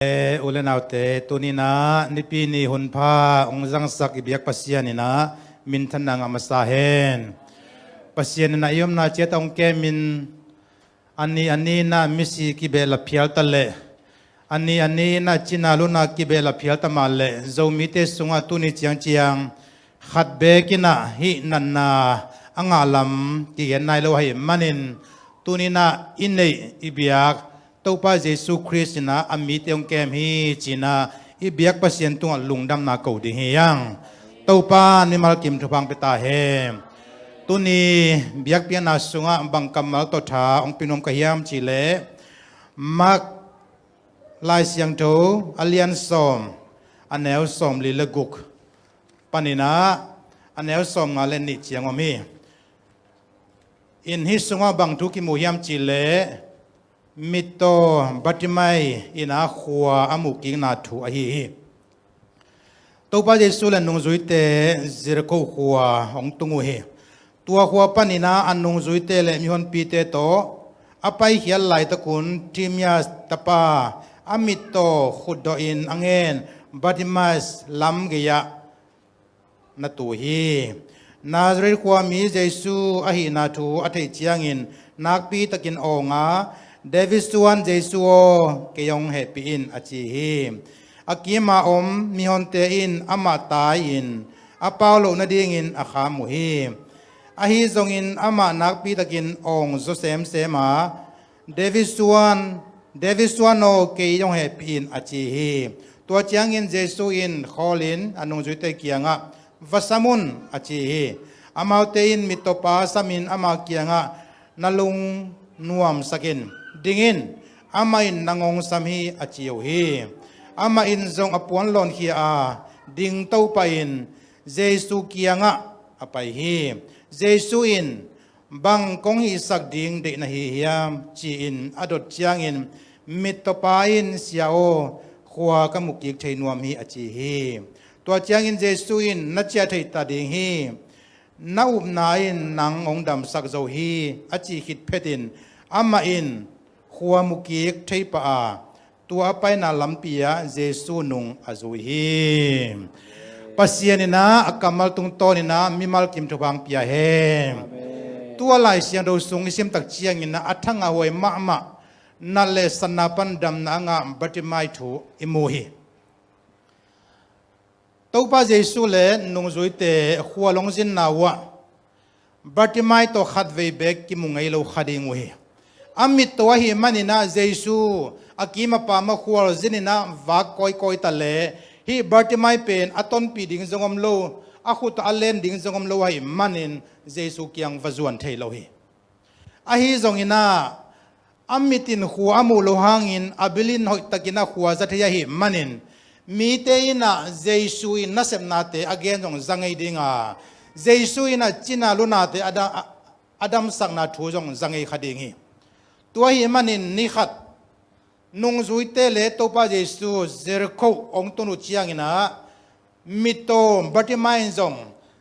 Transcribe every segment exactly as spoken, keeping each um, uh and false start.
Eh, u le naute, tuni-in ah Nipi ni hun pha hong zangsak i biak Pasian in ah minthanna ngah masa hen. Pasian in ah i omna ciat ah hong kemin, a ni a ni-in ah misi kibehlap phial ta leh, a ni a ni-in ah cina luna kibehlap phial ta mah leh, Zomite sungah tuni ciangciang khat beek in ah hih natna a ngah lam kigen nai lo ahih manin, tuni-in ah i neih i biak Topa Jesu Khrist in ah a mite hong kem hi ci-in ah i biak Pasian tungah lungdamna ko ding hi hang. Topa in mimal kim thupha hong pia ta hen. Tuni biakpiakna sungah bang kammal tawh tha hong pia nuam ka hiam cih leh, Mark Lai Siangtho a lian sawm, a neu sawmli le guk panin ah a neu sawmnga le nih ciang om hi. In hih sungah bang thu kimu hiam cih leh, mittaw Bartimai in ah khua a muhkikna thu ahi hi. Topa Jesu le nungzuite Jericho khua hong tung uh hi. Tua khua panin ah a nungzuite le mihonpite tawh a paikhiat laitakun Timaeus tapa, a mittaw khutdawhin a ngen Bartimai lam gei-ah na tu hi. Nazareth khuami Jesu ahihna thu a theih ciangin nakpitakin awng a, "David suan Jesu aw, kei hong hehpih in," a ci hi. A kima om mihonte in amah tai-in a pau loh nadingin a kham uh hi. Ahi zongin amah nakpitakin awng zaw semsem a, "David suan, David suan aw, kei hong hehpih in," a ci hi. Tua ciangin Jesu in khawlin a nungzuite kiangah, "Va sam un," a ci hi. Amaute in mittawpa samin ama kiangah, "Na lung nuamsak in, ding in, amah in nang hong sam hi," a ci uh hi. Amah in zong a puan lawnkhia a, dingto pahin Jesu kiangah a pai hi. Jesu in, "Bang kong hihsak ding deih na hi hiam?" ci-in a dot ciangin, mittawpa in, "Sia aw, khua ka mukik thei nuam hi," a ci hi. Tua ciangin Jesu in, "Na ciah theih ta ding hi. Na upna in nang hong damsak zo hi," a cih khit phetin amah in khua mukik thei pah a, tua a paina lampi ah Jesu nung a zui hi. Pasian in ah a kammal tungtawnin ah mimal kim thupha hong pia hen. Amen. Tua Lai Siangtho sung i sim tak ciangin ah a thangah huai mahmah, nat le satna pan damna a ngah Bartimai thu i mu hi. Topa Jesu le nungzuite khua long zinna uh ah Bartimai tawh khatvei beek kimu ngei lo kha ding uh hi. A mittaw ahih manin ah Jesu a kima pam ah khual zinin ah vak kawikawi ta leh, hih Bartimai pen a tonpih ding zong om lo, a khut ah a len ding zong om lo ahih manin Jesu kiang va zuan thei lo hi. Ahi zongin ah a mit in khua a muh loh hangin a bil in hoihtakin ah khua za thei ahih manin, mite in ah Jesu in nasepnate a gen zong za ngei ding a, Jesu in ah cina lunate a da-, a, a damsakna thu zong za ngei kha ding hi. Tua ahih manin ni khat nungzuite le Topa Jesu Jericho hong tun uh ciangin ah mittaw Bartimai in zong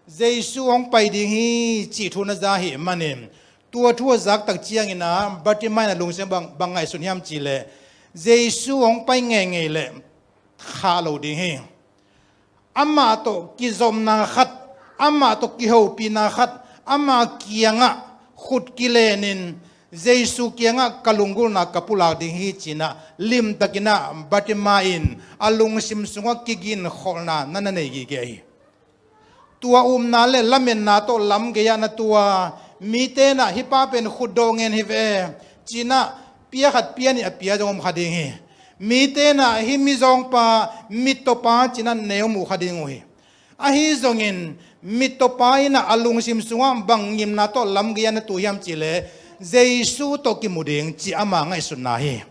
Jesu hong pai ding hi cih thu na za ahih manin, tua thu a zak tak ciangin ah Bartimai in a lungsim bang, bang ngaihsun hiam cih leh, Jesu hong pai ngeingei leh khah lo ding hi. Amah tawh kizopna khat, amah tawh kihopihna khat, ama kiangah khut kilenin, Jesu kiangah ka lunggulhna ka pulak ding hi ci-in ah limtakin ah Bartimai in a lungsim sungah kiginkholhna na na nei gige hi. Tua upna le lametna tawh lam gei-ah na tu a, mite in ah hih pa pen khutdawh ngen hi ve ci-in ah pia khat pia nih a pia zong om kha ding hi. Mite in ah hih mizawngpa, mittawpa ci-in ah neu muh kha ding uh hi. Ahi zongin mittawpa in ah a lungsim sungah bang ngimna tawh lam gei-ah na tu hiam cih leh, Jesu tawh kimu ding cih ama ngaihsutna hi.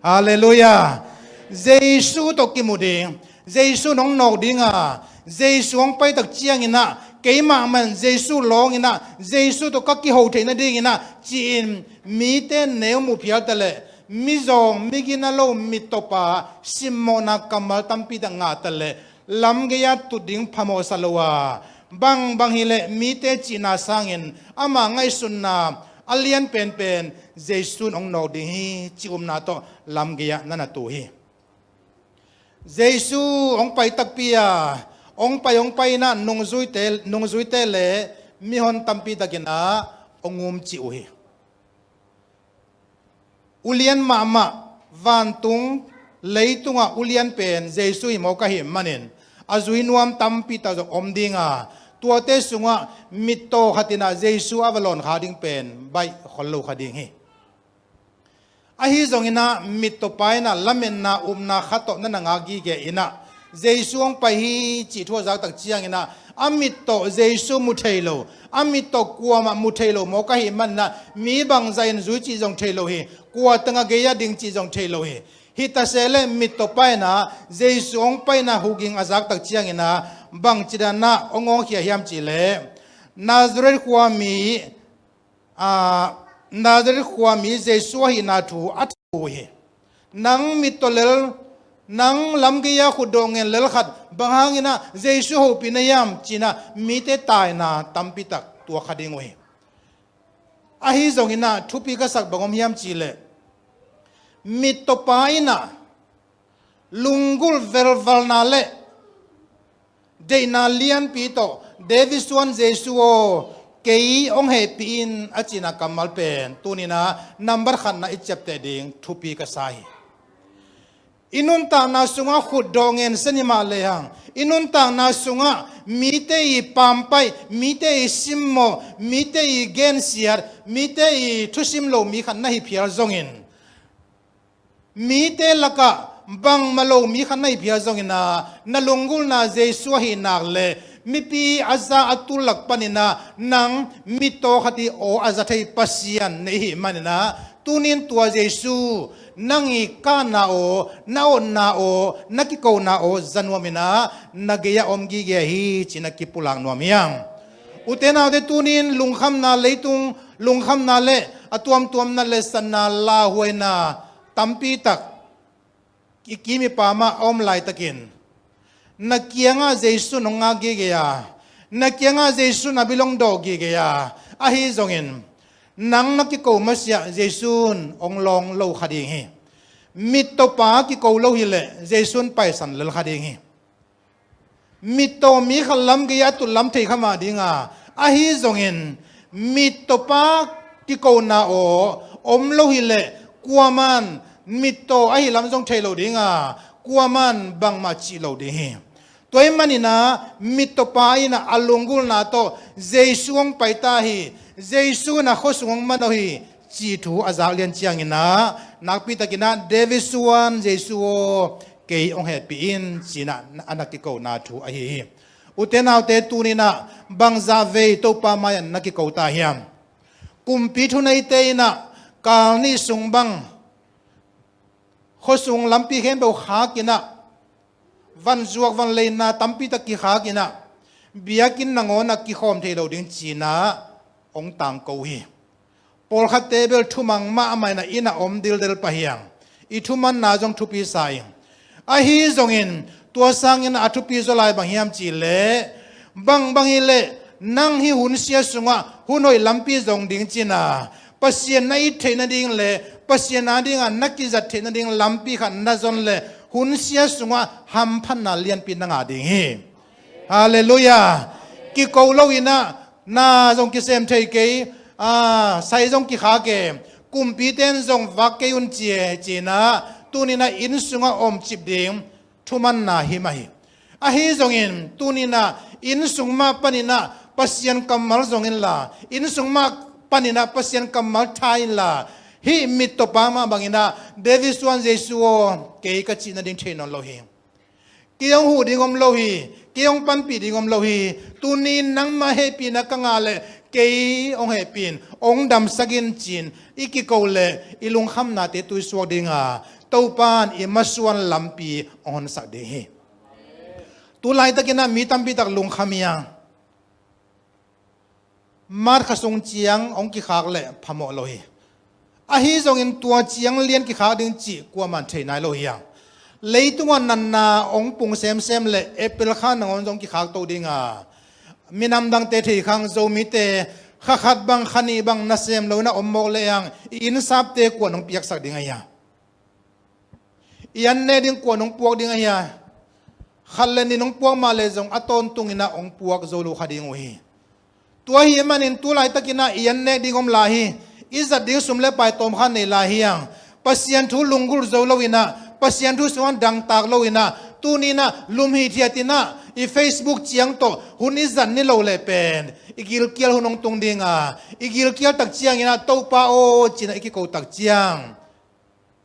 Halleluiah. Jesu tawh kimu ding, Jesu in hong nawk ding a, Jesu hong pai tak ciangin ah keimah man Jesu lawngin ah, Jesu tawh ka kiho theih nadingin ah ci-in mite neu muh phial ta leh, mizawng, migina lo, mittawpa simmawhna kammal tampi tak ngah ta leh, lam gei-ah tut ding phamawh sa lo a, bangbang hileh mite cihna sangin ama ngaihsutna a lian penpen, Jesu in hong nawk ding hi cih upna tawh lam gei-ah na na tu hi. Jesu hong pai takpi a, hong pai, hong pai inah nungzuite, nungzuite le mihon tampi takinah hong um cih uh hi. Ulian mahmah, vantung leitungah ulian pen Jesu hi mawk ahih manin a zui nuam tampi tak zong om ding a, tuate sungah mittaw khat inah Jesu a va lawn kha ding pen baih khol lo kha ding hi. Ahi zonginah mittawpa inah lametna upna khat tawh na na ngak gige inah Jesu hong pai hi cih thu a zak tak cianginah a mittaw Jesu mu thei lo, a mittaw kuamah mu thei lo mawk ahih maninah mi bangzah in zui cih zong thei lo hi. Kua tangah gei a ding cih zong thei lo hi. Hi ta se le mittawpa inah Jesu hong paina huging a zak tak cianginah bangci danah hong awngkhia hiam cih leh Nazareth khuami, aa, Nazareth khuami Jesu ahihna thu a thu hi. Nang mittaw lel, nang lamgei-a khutdawh ngen lel khat bang hanginah Jesu hopih na hiam cinah mite taina tampi tak tuak kha ding uh hi. Ahi zonginah thupi ka sak bang om hiam cih leh mittawpa inah lunggulh velvalna le deihna lianpi tawh David suan Jesu aw, kei hong hehpih in a cihna kammal pen tuninah nambat khatna i ciapteh ding thupi ka sa hi. I nuntakna sungah khutdawh ngen se ni mah lehang, i nuntakna sungah mite i pampaih, mite i simmawh, mite i gensiat, mite i thusim lo mi khat na hi phial zongin, mite lakah bangmah lo mi khat na hi phial zonginah na lunggulhna Jesu ahih nak le mipi a za a tul lak paninah nang mittaw khat i aw a za thei Pasian na ihih maninah tunin tua Jesu nang i kahna aw, na otna aw, na kikona aw za nuaminah na gei-ah om gige hi cinah kipulak nuam hiam? Ute naute, tunin lungkhamna, leitung lungkhamna le a tuamtuamna le satna lauhuaina tampi tak i kim i pamah a om laitakin na kiangah Jesu nong ngak gige a, na kiangah Jesu na bil hong dawh gige a, ahi zongin nang na kiko masiah Jesu in hong lawng lo kha ding hi. Mittawpa kiko lo hileh Jesu in paisan lel kha ding hi. Mittaw mi khat lamgei a tutlam thei kha mah ding a, ahi zongin mittawpa kikona aw om lo hileh kuaman mittaw ahi lam zong thei lo ding a, kuaman bangmah cih lo ding hi. Tua ahih maninah mittawpa inah a lunggulhna tawh Jesu hong pai ta hi, Jesu inah khuasung hong manawh hi cih thu a zak lian cianginah nakpitakinah David suan Jesu aw, kei hong hehpih in cinah a na kikona thu ahi hi. Ute naute, tuninah bangzah vei Topa mai-ah na kiko ta hiam? Kumpi thuneite inah kal nih sung bang khuasung lampi khempeuh khakinah, vanzuak vanleina tampi tak kikhakinah, biakinn nangawnah kikhawm thei lo ding cinah hong tangko hi. Pawlkhatte bel thumang mahmah inah inn ah om dildel pah hi hang, i thumanna zong thupi sa ing. Ahi zongin tua sangin a thupi zaw lai bang hiam cih leh, bangbang hileh nang hih hunsia sungah hun hoih lampi zong ding cinah Pasian na it theih nading le Pasian adingah na kizat theih nading lampi khat na zon leh hunsia sungah hamphatna lianpi na ngah ding hi. Halleluiah. Kiko lo inah na zong kisem thei kei, a, sai zong kikhak e, kumpite in zong vak kei un ci e cinah tuninah inn sungah omcip ding thumanna hi mah hi. Ahi zongin tuninah inn sung mah paninah Pasian kammal zong inla, inn sung mah paninah Pasian kammal tha inla, hih mittawpa mah banginah David suan Jesu aw, kei ka cih nading thei nawn lo hi. Kei hong huh ding om lo hi, kei hong panpih ding om lo hi, tuni-in nangmah hehpihna ka ngah leh kei hong hehpih in, hong damsak in ci-in i kiko leh i lungkhamnate tuisuak ding a, Topa in i masuan lampi hong honsak ding hi. Tu laitakinah mi tampi tak lungkham hi a, March kha sung ciang hong kikhak leh phamawh lo hi. Ahi zongin tua ciang lian kikhak ding cih kuaman thei nai lo hi a, leitungah natna hong pung semsem leh April kha nangawn zong kikhak to ding a, minam dangte thei khang Zomite kha khat bang kha nih bang nasem lo inah om mawk leh ang i innsapte kuan hong piaksak ding ahi a. I an nek ding kuan hong puak ding ahia? Khat le nih hong puak mah leh zong a tawntung inah hong puak zo lo kha ding uh hi. Tua ahih manin tu laitakinah i an nek ding om lai hi. I zat ding sum le pai tawm kha nei lai hi hang. Pasian thu lunggulh zo lo inah, Pasian thu sungah dangtak lo inah, tuni inah lum hithiat inah i Facebook ciang tawh hun i zat ni lo leh pen i gilkial hun hong tung ding a, i gilkial tak ciang inah Topa aw cinah i kiko tak ciang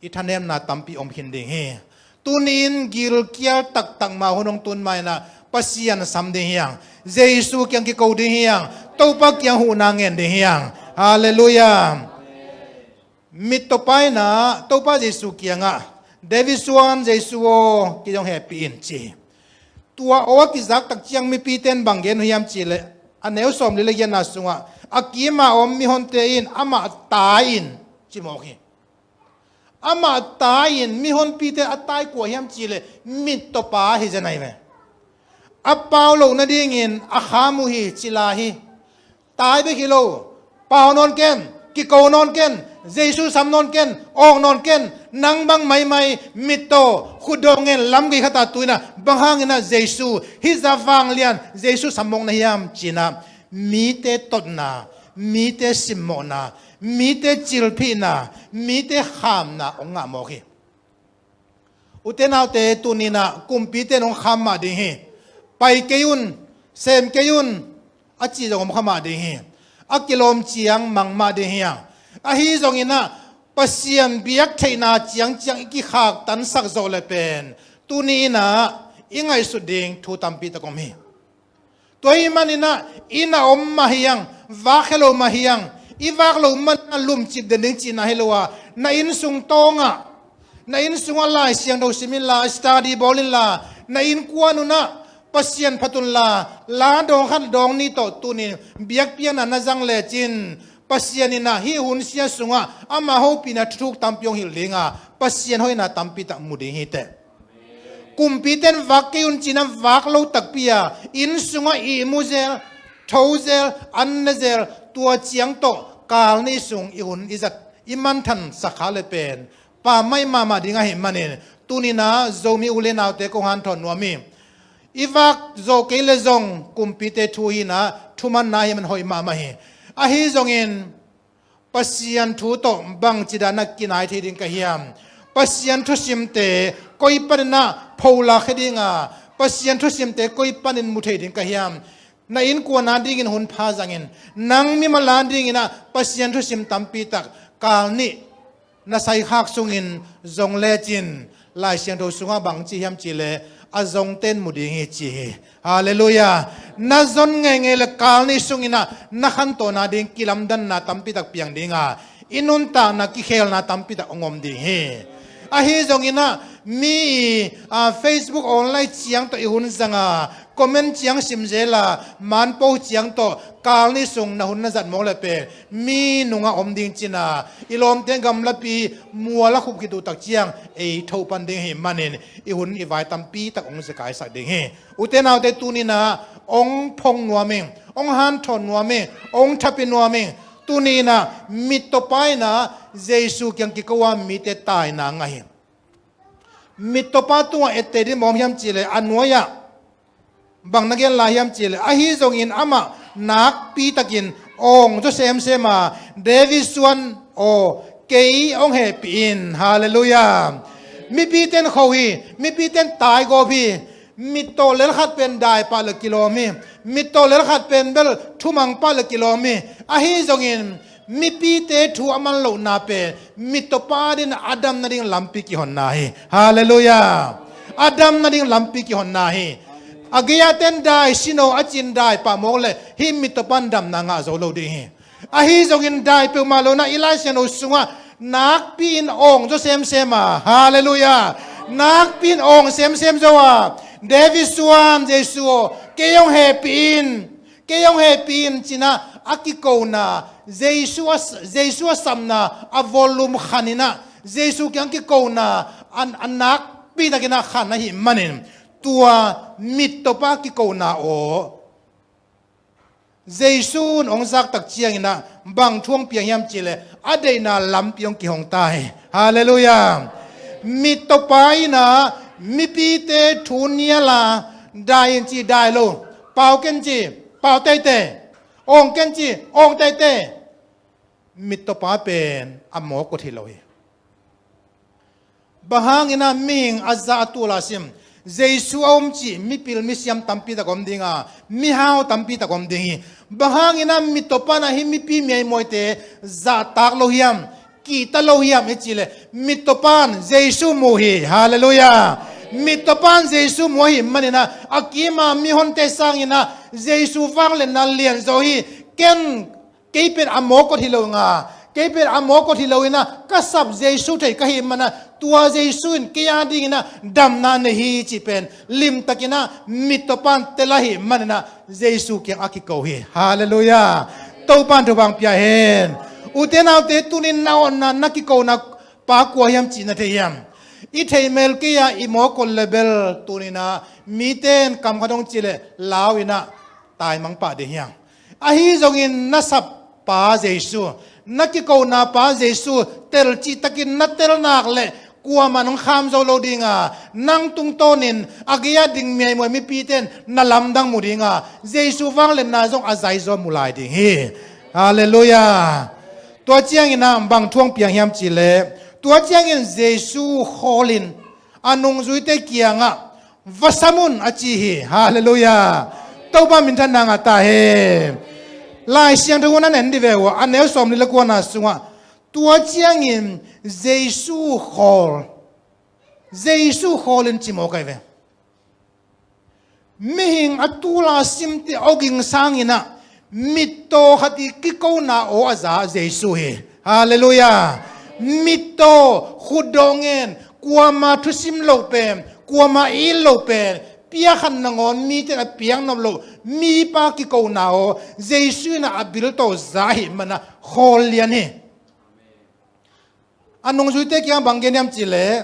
i thanemna tampi om khin ding hi. Tuni-in gilkial taktak ma hun hong tun ma inah Pasian sam ding hi hang. Jesu kiang kiko ding hi hang. Topa kiang huhna ngen ding hi hang. Halleluiah. Mittawpa inah Topa Jesu kiangah, David suan Jesu aw, kei hong hehpih in ci hi. Tua aw a kizak tak ciang mipite in bang gen uh hiam cihleh, a neu sawmli le giatna sungah a kima om mihonte in amah tai in ci mawk hi. Amah tai in mihonpite a tai kua hiam cihleh mittawpa hi zen ahi ve. A pau loh nadingin a kham uh hi ci lai hi. Tai bek hi lo, pau nawn ken, kiko nawn ken, Jesu sam nawn ken, awk nawn ken, nang bang maimai mittaw khutdawh ngen lam gei khatah tu inah bang hanginah Jesu hih za vanglian Jesu sam mawk na hiam cinah mite totna, mite simmawhna, mite cilphihna, mite khamna hong ngah mawk hi. Ute naute, tuni inah kumpite in hong kham mah ding hi. Pai kei un, sem kei un a ci zong om kha mah ding hi. A kilawm ciang mang mah ding hi hang. Ahi zonginah Pasian biak theihna ciangciang i kikhaktansak zawh le pen tuni inah i ngaihsut ding thu tampi tak om hi. Tua ahih maninah inn a om mah hi hang, vak khia lo mah hi hang, i vak loh maninah lumcip den ding cihna hi lo a, na inn sung tawngah, na inn sungah Lai Siangtho sim inla, study bawl inla, na innkuan unah Pasian phat unla, la dawng khat dawng nih tawh tunin biakpiakna na zang lecin Pasian inah hih hun sia sungah ama hopihna thuthuk tampi hong hilh dinga, Pasian hoihna tampi tak mu ding hi teh. Kumpite in vak kei un cinah vak lo takpi a, inn sungah ihmu zel, tho zel, an ne zel, tua ciang tawh kal nih sung i hun i zat, i manthan sakha le pen pammaih mahmah ding ahih manin tuninah Zomi u le naute kong hanthawn nuam hi. I vak zawh kei le zong kumpite thu hinah thumanna ahih man hoih mahmah hi. Ahi zongin Pasian thu tawh bangci danah kinai thei ding ka hiam? Pasian thusimte koi paninah pholak khia dinga, Pasian thusimte koi panin mu thei ding ka hiam? Na innkuan a dingin hun pha zangin, nang mimal a dinginah Pasian thusim tampi tak kal nih na saikhak sungin zong lecin Lai Siangtho sungah bang ci hiam cihleh, a zongte in mu ding hi ci hi. Halleluiah. Na zon ngeingei le kal nih sunginah na khantohna ding kilamdanna tampi tak piang dinga, i nuntakna kikhelna tampi tak hong om ding hi. Ahi zonginah mi i, a, Facebook online ciang tawh i hun zanga, comment ciang sim zela, manpo ciang tawh kal nih sung na hun na zat mawk le pen mi nungah om ding cina, i lawmte gamlapi mual a khup khit uh tak ciang ei thoh pan ding hi manin i hun i vai tampi tak hong zekaisak ding hi. Ute naute, tuninah hong phong nuam ing, hong hanthawn nuam ing, hong thapi nuam ing. Tuninah mittawpa inah Jesu kiang kiko a mite taina ngah hi. Mittawpa tungah etteh ding bang om hiam cihleh, a nuai-ah bang na gen lai hiam cihleh, ahi zongin amah nakpi takin awng zaw semsem a, David suan aw, kei hong hehpih in. Halleluiah. Mipite in kho hi, mipite in taigawp hi. Mittaw lel khat pen dai pah le kilawm hi. Mittaw lel khat pen bel thumang pah le kilawm hi. Ahi zongin mipite thu a man lohna pen mittawpa dingin a dam nading lampi kihonna hi. Halleluiah. A dam nading lampi kihonna hi. A gei-a ten dai sino a cin dai pah mawk le hih mittawpa in damna ngah zo lo ding hi. Ahi zongin dai peuhmah lo inah i Lai Siangtho sungah nakpi-in awng zaw semsem a, halleluiah, nakpi-in awng semsem zo a, David suan Jesu aw, kei hong hehpih in, kei hong hehpih in cinah a kikona, Jesu a, Jesu a sapna a volume khaninah Jesu kiang kikona a, a nakpi takinah khan ahih manin tua mittawpa kikona aw Jesu in hong zak tak cianginah bang thu hong piang hiam cihleh, a deihna lampi hong kihong ta hi. Halleluiah. Mittawpa in ah mipite thu nial a, dai in ci dai lo, pau ken ci pau teitei, awng ken ci awng teitei. Mittawpa pen a mawk ut hi lo hi. Bang hangin ah mihing a za a tul a sim, Jesu a um cih mipil misiam tampi tak om ding a, mihau tampi tak om ding hi. Bang hangin ah mittawpa in ah hih mipi miaimawite zahtak lo hiam, kihta lo hiam i cih leh, mittawpa in Jesu mu hi. Halleluiah. Mittawpa in Jesu mu ahih manin ah a kim a mihonte sangin ah Jesu vangliatna lian zaw hi. Ken, kei pen a mawk ut hi lo ing a, kei pen a mawk ut hi lo in ah ka sap Jesu thei ka hih manin ah tua Jesu in kei a dingin ah damna nei hi cih pen limtakin ah mittawpa in tel ahih manin ah Jesu kiang a kiko hi. Halleluiah. Topa in thupha pia hen. Ute naute, tuni in na awtna, na kikona pa kua hiam cih na thei hiam? I theih mel kei a, i mawk ut leh bel tuni in ah mite in kam khat hong cih leh lau in ah taimang pah ding hi hang. Ahi zongin na sap pa Jesu, na kikona pa Jesu tel cihtakin na tel nak leh kuamah in hong kham zo lo ding a, nang tungtawnin a gei-ah ding miaimawi mipite in na lamdang mu ding a, Jesu vangliatna zong a zaizaw mu lai ding hi. Halleluiah. Tua ciangin ah bang thu hong piang hiam cih leh, tua ciangin Jesu khawlin a nungzuite kiangah, "Va sam un," a ci hi. Halleluiah. Topa minthanna ngah ta hen. Lai Siangtho hun a en dih ve uh a, a neu sawmli le kuana sungah, tua ciangin Jesu khawl, Jesu khawlin ci mawk ahi ve. Mihing a tul a simte awging sangin ah mittaw khat i kikona aw a za Jesu hi. Halleluiah. Mittaw, khutdawh ngen, kuama thusim loh pen, kuama it loh pen, pia khat nangawn mite in a piak nop loh mipa kikona aw Jesu in ah a bil tawh za ahih manin ah khawl lian hi. A nungzuite kiang bang gen hiam cih leh,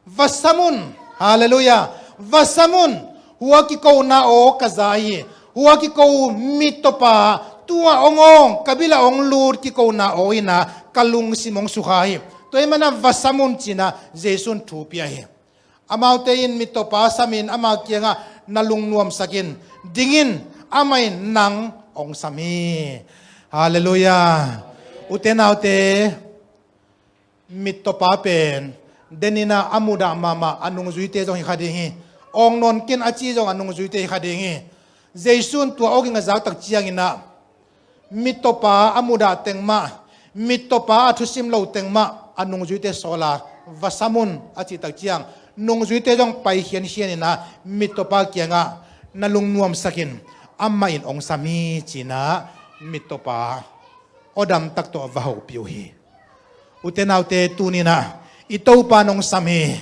"Va sam un." Halleluiah. "Va sam un. Hua kikona aw ka za hi. Hua kiko mittawpa, tua hong awng, ka bil ah hong lut kikona aw in ah ka lungsim hong sukha hi. Tua ahih manin ah va sam un," ci-in ah Jesu in thu pia hi. Amaute in mittawpa samin ama kiangah, "Na lungnuamsak in, ding in, amah in nang hong sam hi." Halleluiah. Ute naute, mittawpa pen den in ah a mudah mahmah a nungzuite zong hi kha ding hi. Awng nawn kei in a ci zong a nungzuite hi kha ding hi. Jesu in tua awging a zak tak ciangin ah mittawpa a mudah teng mah, mittawpa a thusim lo teng mah a nungzuite sawl a, "Va sam un," a cih tak ciang nungzuite zong pai khiankhian in ah mittawpa kiangah, "Na lungnuamsak in, amah in hong sam hi," ci-in ah mittawpa awdam tak tawh va hopih uh hi. Ute naute, tuni in ah i Topa in hong sam hi.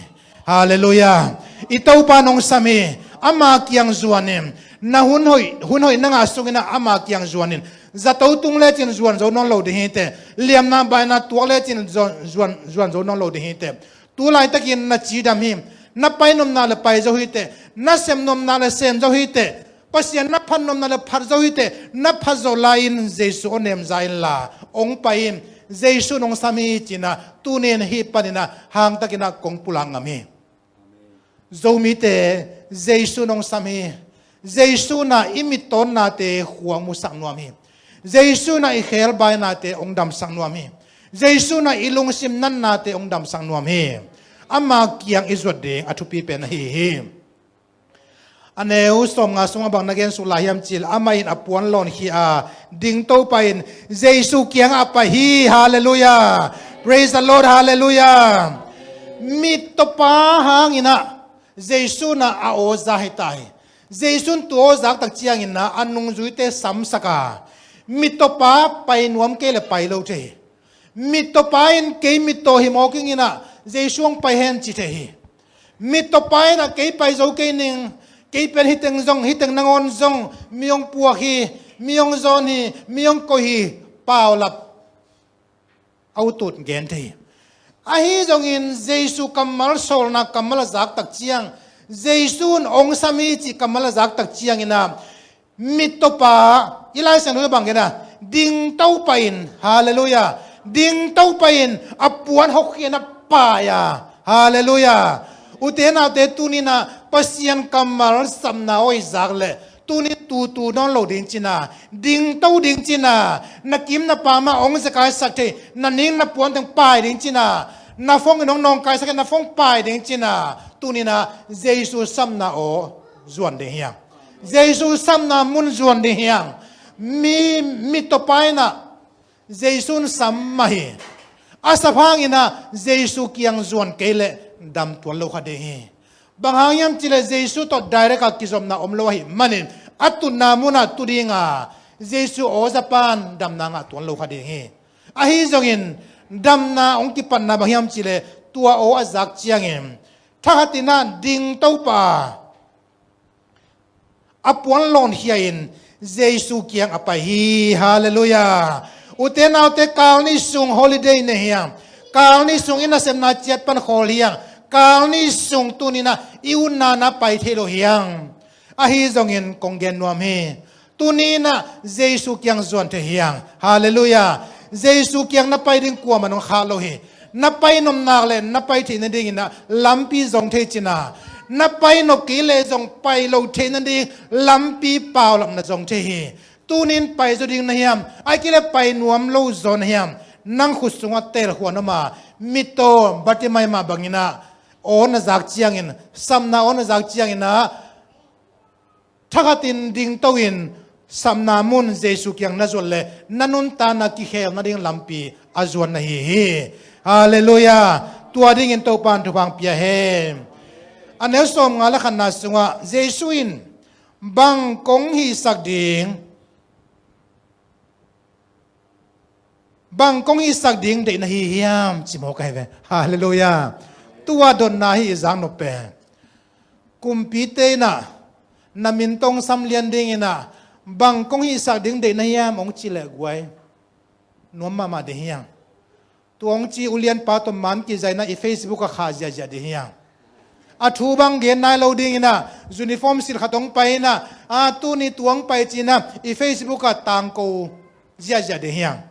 Halleluiah. I Topa in hong sam hi. Ama kiang zuan in. Na hun hoih, hun hoih na ngah sungin ah ama kiang zuan in. Zato tung lecin zuan zo nawn lo ding hi teh. Liamna baina tuak lecin zuan, zuan, zuan zo nawn lo ding hi teh. Tu laitakin na cidam hi. Na pai nuam nak leh pai zo hi teh. Na sem nuam nak leh sem zo hi teh. Pasian na phat nuam nak leh phat zo hi teh, na phat zawh lai-in Jesu aw nem za inla, hong pai in, Jesu in hong sam hi ci-in ah, tuni in hih panin ah hangtakin ah kong pulak ngam hi. Zomite, Jesu in hong sam hi. Jesu in ah i mittawnnate khuang musak nuam hi. Jesu in ah i khebainate hong damsak nuam hi. Jesu in ah i lungsim natnate hong damsak nuam hi. Ama kiang i zuat ding a thupi pen ahi hi. A neu sawmnga sungah bang na gen suk lai hiam cih leh, amah in a puan lawnkhia a, ding Topa in Jesu kiangah a pai hi. Halleluiah. Praise the Lord. Halleluiah. Mittawpa hangin ah Jesu in ah a aw za hi ta hi. Jesu in tua aw zak tak ciangin ah a nungzuite samsak a, mittawpa pai nuam kei leh pai lo thei hi. Mittawpa in kei mittaw hi mawk ing in ah, Jesu hong pai hen ci thei hi. Mittawpa in ah kei pai zo kei ning, kei pen hih teng zong, hih teng nangawn zong mi hong puak hi, mi hong zawn hi, mi hong koih hi, paulap a utut gen thei hi. Ahi zongin Jesu kammal sawlna kammal a zak tak ciang, Jesu in hong sam hi cih kammal a zak tak ciangin ah, mittawpa, i Lai Siangtho bang gen a, ding Topa in, halleluiah, ding Topa in a puan hotkhiatna pai a, Halleluiah. Ute naute, tuninah Pasian kammal sapna aw i zak leh tunin tutu nawn lo ding cina, dingto ding cina, na kim na pamah hong zakaisak thei, na ning na puanteng pai ding cina, na phone in hong nawngkaisak thei, na phone pai ding cina, tuninah Jesu sapna aw zuan ding hiang. Jesu sapna mun zuan ding hiang. Mi, mi tawpa inah Jesu in sam mah hi. A sap hanginah Jesu kiang zuan kei leh dam tuan lo kha ding hi. Bang hang hiam cileh Jesu tawh direct a kizopna om lo ahih manin a tutna munah tu dinga Jesu aw zapan damna ngah tuan lo kha ding hi. Ahi zongin damna hong kipatna bang hiam cileh tua aw a zak ciangin thakhatinah dingto pah a a puan lawnkhia-in Jesu kiang a pai hi. Halleluiah. Ute naute, kal nih sung holiday nei hiam? Kal nih sung i nasepna ciat pan khawl hiang? Kal nih sung tuninah i utna na pai thei lo hiang? Ahi zongin kong gen nuam hi. Tuninah Jesu kiang zuan thei hiang. Halleluiah. Jesu kiang na pai ding kuamah nong khak lo hi. Na pai nop nak le na pai theih nadinginah lampi zong thei cina, na pai nop kei leh zong pai lo theih nading lampi paulap na zong thei hi. Tunin pai zaw ding na hiam? Ai kei leh pai nuam lo zaw na hiam? Nang khut sungah telkhuan om a, mittaw Bartimai mah banginah aw na zak ciangin, sapna aw na zak cianginah thakhatin dingto-in sapna mun Jesu kiang na zuan leh na nuntakna kikhel nading lampi a zuan na hi hi. Halleluiah. Tua dingin Topan thupha pia hen. A neu sawmnga le khatna sungah Jesu in bang kong hihsak ding, bang kong hihsak ding deih na hi hiam, ci mawk ahi ve. Halleluiah. Tua dotna hi i zak nop pen. Kumpite inah na min tawh hong sam lian dinginah bang kong hihsak ding deih na hiam hong ci leh guai, nuam mahmah ding hiang. Tua hong ci ulianpa tawh man kizaina i Facebook ah khah ziahziah ding hiang. A thu bang gen nai lo dinginah uniform silh khat hong pai inah, a, tuni tua hong pai cinah i Facebook ah tangko ziahziah ding hiang.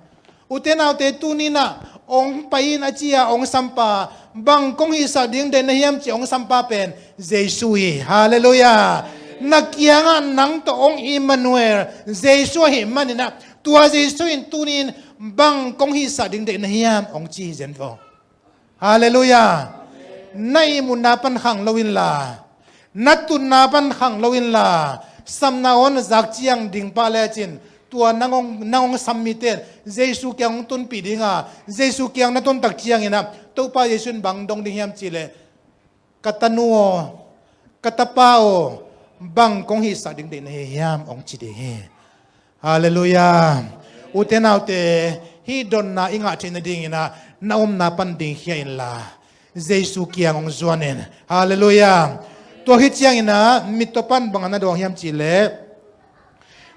Ute naute, tuninah hong pai in a ci-a hong sampa, bang kong hihsak ding deih na hiam ci hong sampa pen Jesu hi. Halleluiah. Na kiangah nang tawh hong Emmanuel Jesu ahih maninah tua Jesu in tunin bang kong hihsak ding deih na hiam hong ci hi zen vo. Halleluiah. Na ihmutna pan khang lo inla, na tutna pan khang lo inla, sapna aw na zak ciang ding pah lecin tua nang hong, nang hong sam mite in Jesu kiang hong tunpih dinga, Jesu kiang na tuntak cianginah Topa Jesu in bang dong ding hiam cileh, ka tanu aw, ka tapa aw, bang kong hihsak ding deih na hi hiam hong ci ding hi. Halleluiah. Ute naute, hih dotna i ngah theih nadinginah na omna pan dingkhia inla Jesu kiang hong zuan in. Halleluiah. Tua hi cianginah mittaw pan bang a na dawng hiam cileh,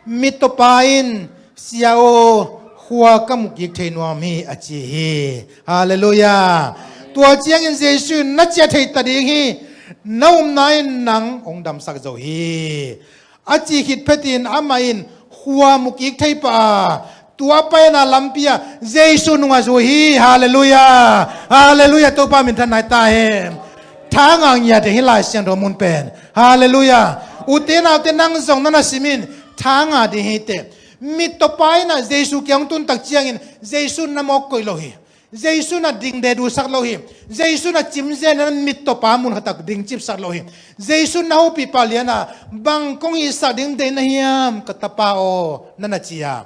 mittawpa in, Sia aw, khua ka mu kik thei nuam hi, a ci hi. Halleluiah. Tua ciangin Jesu in na ciah thei ta ding hi, na upna in nang hong damsak zo hi, a cih khit phetin amah in khua mu kik thei pah a, tua a paina lampi ah Jesu nungah zui hi. Halleluiah. Halleluiah. Topa minthanna hi ta hen. Thangah ngiat hi Lai Siangtho mun pen. Halleluiah. Ute naute, nang zong na na sim in, thangah ding hi teh. Mittawpa in ah Jesu kiang hong tun tak ciangin Jesu na mawk koih lo hi. Jesu na dingde dusak lo hi. Jesu na cimzen na mittawpa mun khatak ding cipsak lo hi. Jesu na hopih pah lian a, bang kong hihsak ding deih na hiam, ka tapa aw, na na ci a,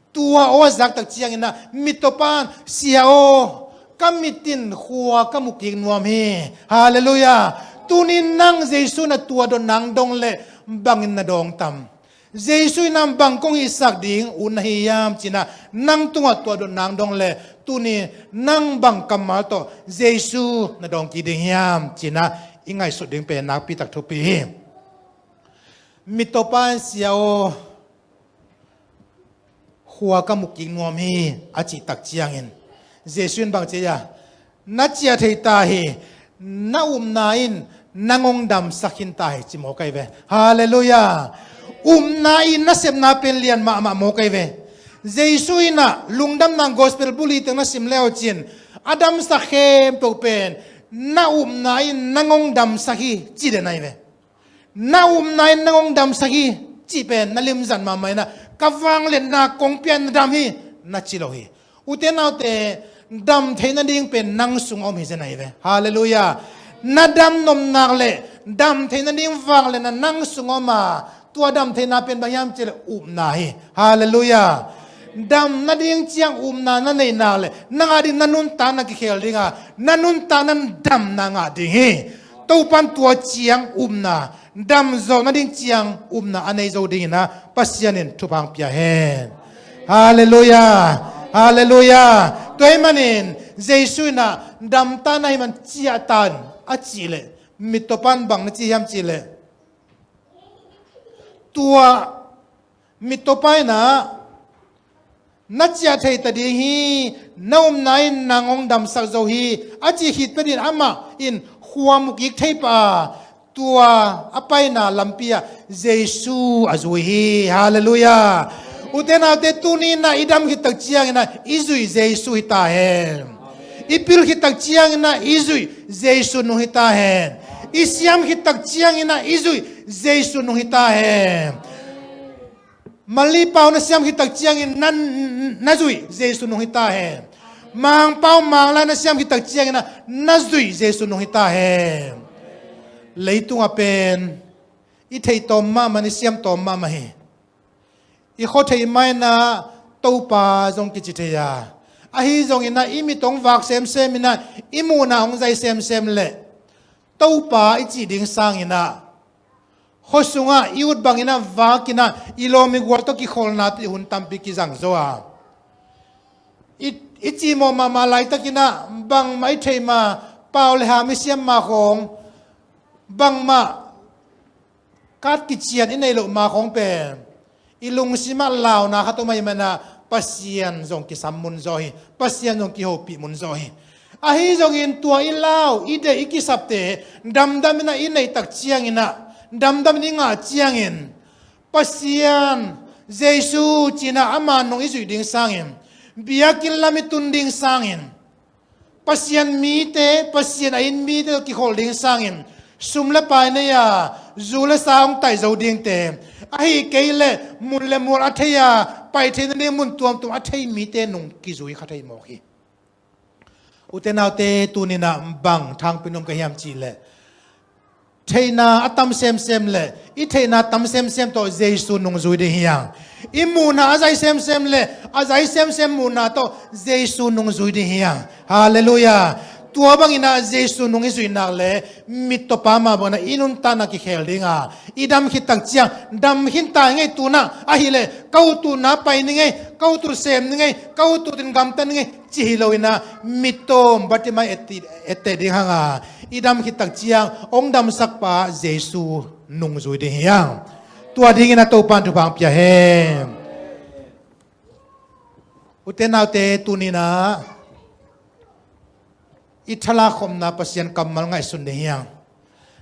tua aw a zak tak ciangin ah mittawpa in, Sia aw, ka mit in khua ka mu kik nuam hi. Halleluiah. Tunin nang Jesu na tua dot nang dong leh bangin na dawng tam? Jesu in ah bang kong hihsak ding ut na hi hiam ci-in ah nang tungah tua dot nang dong leh tuni nang bang kammal tawh Jesu na dawng kik ding hiam ci-in ah i ngaihsut ding pen nakpi tak thupi hi. Mittawpa in, Sia aw, khua ka mu kik nuam hi, a cih tak ciangin Jesu in bang ci a, na ciah thei ta hi, na upna in nang hong damsak khin ta hi, ci mawk ahi ve. Halleluiah. Upna in nasepna pen lian mahmah mawk ahi ve. Jesu in ah lungdamna gospel buli teng na sim le uh cin, a damsak khempeuh pen Na upna in nang hong damsak hi, ci den ahi ve. Na upna in nang hong damsak hi, cih pen na limzan mahmah in ah, ka vangliatna kong pia in na dam hi, na ci lo hi. Ute naute, dam theih nading pen nang sung a om hi zen ahi ve. Halleluiah. Na dam nop nak leh dam theih nading vangliatna nang sung a om a, tua dam theihna pen bang hiam cih leh upna hi. Halleluiah. Dam nading ciang upna na neih nak leh nang a ding na nuntakna kikhel ding a, na nuntakna in damna ngah ding hi. Topa'n tua ciang upna, dam zawh nading ciang upna a nei zo dingin ah Pasian in thupha hong pia hen. Halleluiah. Halleluiah. Tua ahih manin Jesu in ah, dam ta na hih man ciah ta in, a cih leh, mittawpa'n bang na ci hiam cih leh, tua mittawpa in ah, na ciah thei ta ding hi, na upna in nang hong damsak zo hi, a cih khit phetin amah in khua mu kik thei pah a, tua a paina lampi ah Jesu a zui hi. Halleluiah. Ute naute, tuni in ah i dam khit tak ciangin ah i zuih Jesu hi ta hen. I pil khit tak ciangin ah i zuih Jesu nung hi ta hen. I siam khit tak ciangin ah i zuih Jesu nung hi ta hen. Mali pau na siam khit tak ciangin na, na zuih Jesu nung hi ta hen. Mang pau Mang lai na siam khit tak ciangin ah na zuih Jesu nung hi ta hen. Leitungah pen i theih tawm mahmah, i siam tawm mahmah hi. I khua theih mah in ah Topa zong kici thei a, ahi zongin ah i mit hong vak semsem in ah, i muhna hong zai semsem leh Topa i cih ding sangin ah, khua sungah i ut bangin ah vak in ah, i lawm i gual tawh kikholhna tawh i hun tampi kizang zaw a, i, i cimawh mahmah laitakin ah, bangmah i theih mah, pau le ham i siam mah khawng, bangmah kat kician i neih loh mah khawng pen, i lungsim ah launa khat om ahih man ah, Pasian zong kisam mun zaw hi, Pasian zong kihopih mun zaw hi. Ahi zongin tua i lau, i deih, i kisapte damdamin ah i neih tak ciangin ah, damdamin i ngah ciangin, Pasian, Jesu ci-in ah ama nung i zuih ding sangin, biakinn lam i tun ding sangin, Pasian mite, Pasian a it mite tawh kikholh ding sangin, sum le pai nei a, zu le sa hong taih zo dingte, ahih kei leh mun le mual a thei a, pai theih nading mun tuamtuam a thei mite nung kizui kha thei mawk hi. Ute naute, tuni-in ah bang thangpi nuam ka hiam cih leh, theihna a tam semsem leh i theihna tam semsem tawh Jesu nungzui ding hi hang. I muhna a zai semsem leh a zai semsem muhna tawh Jesu nungzui ding hi hang. Halleluiah. Tua bangin ah Jesu nung i zuih nak leh mittawpa mah bangin ah i nuntakna kikhel ding a, i dam khit tak ciang, dam khin ta ing ei tu-in ah, ahih leh ka ut utna pai ning ei, ka ut ut sem ning ei, ka ut utin gamta ning ei, ci hi loin ah, mittaw Bartimai etteh, etteh ding hang a, i dam khit tak ciang hong damsakpa Jesu nungzui ding hi hang. Tua dingin ah Topa'n thupha hong pia hen. Ute naute, tuni-in ah i thalak khopna Pasian kammal ngaihsun ding hi hang.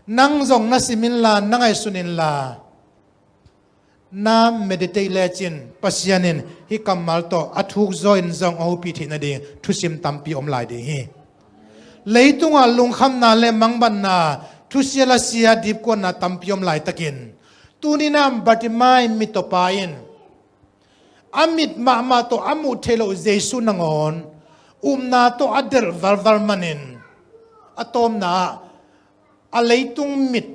Nang zong na sim inla, na ngaihsun inla, na meditate lecin, Pasian in hih kammal tawh a thuk zaw in zong a hopih theih nading thusim tampi om lai ding hi. Leitungah lungkhamna le mangbatna, thusia lasia dipkuatna tampi om laitakin, tuni-in ah Bartimai mittawpa in a mit mahmah tawh a muh theih loh Jesu nangawn upna tawh a delh valval manin, a tawpna ah a leitung mit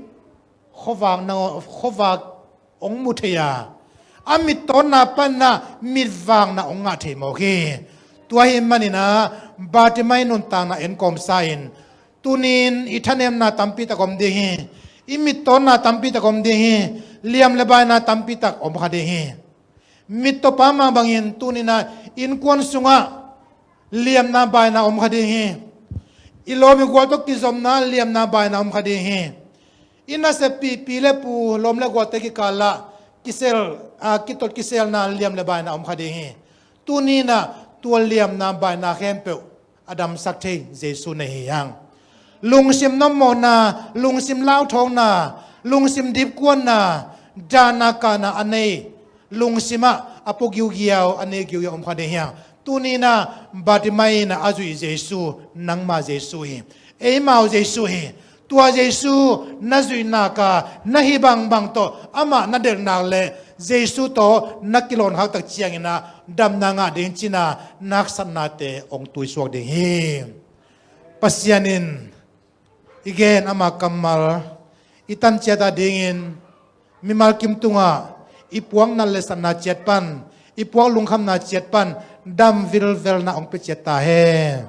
khuavak nangawn, khuavak hong mu thei a, a mittawnna panin ah mitvakna hong ngah thei mawk hi. Tua ahih manin ah Bartimai nuntakna en kawmsa in, tuni-in i thanemna tampi tak om ding hi. I mittawnna tampi tak om ding hi. Liam le baina tampi tak om kha ding hi. Mittawpa mah bangin tuni-in ah innkuan sungah liamna baina om kha ding hi. I lawm i gual tawh kizopna liamna baina om kha ding hi. I nasep pi, pi le pu, lawm le gualte kikal ah kisel, a, kitot kiselna liam le baina om kha ding hi. Tuni-in ah tua liamna baina khempeuh a damsak thei Jesu na hi hang. Lungsim nawmmawhna, lungsim lauthawngna, lungsim dipkuatna, dahna kahna a nei, lungsim ah a pua giugiau, a nei giugiau om kha ding hi hang. Tuni-in ah Bartimai in ah a zuih Jesu nangma Jesu hi. eimau Jesu hi. Tua Jesu na zuih nak a, na hih bangbang tawh amah na delh nak leh Jesu tawh na kilawn khak tak ciangin ah damna ngah ding ci-in ah na haksatnate hong tuisuak ding hi. Pasian in i gen ama kammal i tan ciat adingin mimal kim tungah i puak nat le satna ciat pan, i puak lungkhamna ciat pan dam vilvelna hong pia ciat ta hen.